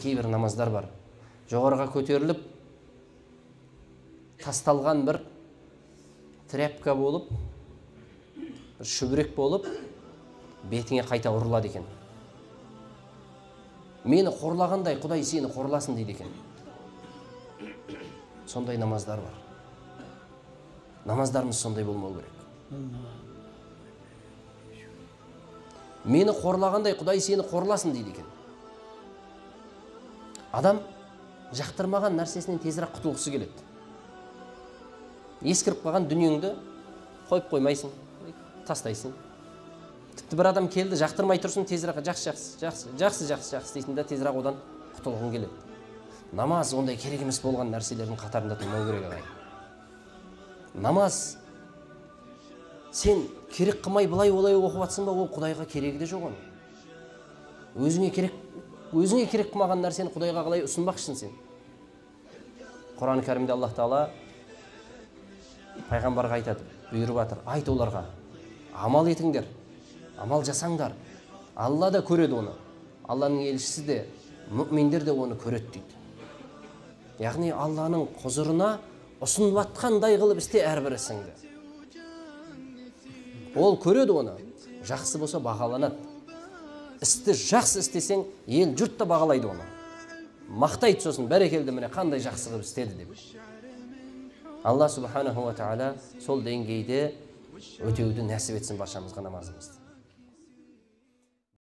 Кейбір намаздар бар. Жоғарыға көтеріліп, тасталған бір тряпка болып, бір шүберек болып, бетіңе қайта ұрылады екен. Мені қорлағандай Құдай сені қорласын дейді екен. Сондай намаздар бар. Намаздарымыз сондай болмау керек. Мені қорлағандай Құдай сені қорласын дейді екен. Адам жақтырмаған нәрсесінен тезірек құтылғысы келеді. Ескіріп қалған дүниеңді қойып қоймайсың, тастайсың. Тіпті бір адам келді, жақтырмай тұрсын, тезірек жақсы, жақсы, жақсы, жақсы, жақсы, жақсы дейтін де тезірек одан құтылғың келеді. Намаз ондай керек емес болған нәрселердің қатарында тұрмау керек, ағайын. Намаз сен керек қылмай былай олай оқып жатсың ба, ол Құдайға керегі де жоқ оның. Өзіңе керек қылмаған нәрсені Құдайға қалай ұсынбақшысың сен? Құран кәрімде Аллах Тағала пайғамбарға айтады, бұйырып жатыр, айт оларға, амал етіңдер, амал жасаңдар. Алла да көреді оны. Алланың елшісі де, мүминдер де оны көреді дейді. Яғни Алланың құзырына ұсынып жатқандай қылып істе әрбір ісіңді. Ол көреді оны. Жақсы болса бағаланады. Істі жақсы істесең, ел жұрт та бағалайды оны. Мақтайды сосын, бәрекелді, міне қандай жақсы қылып істеді деп. Алла субханаху ва тағала сол деңгейде өтеуді нәсіп етсін баршамызға намазымызды.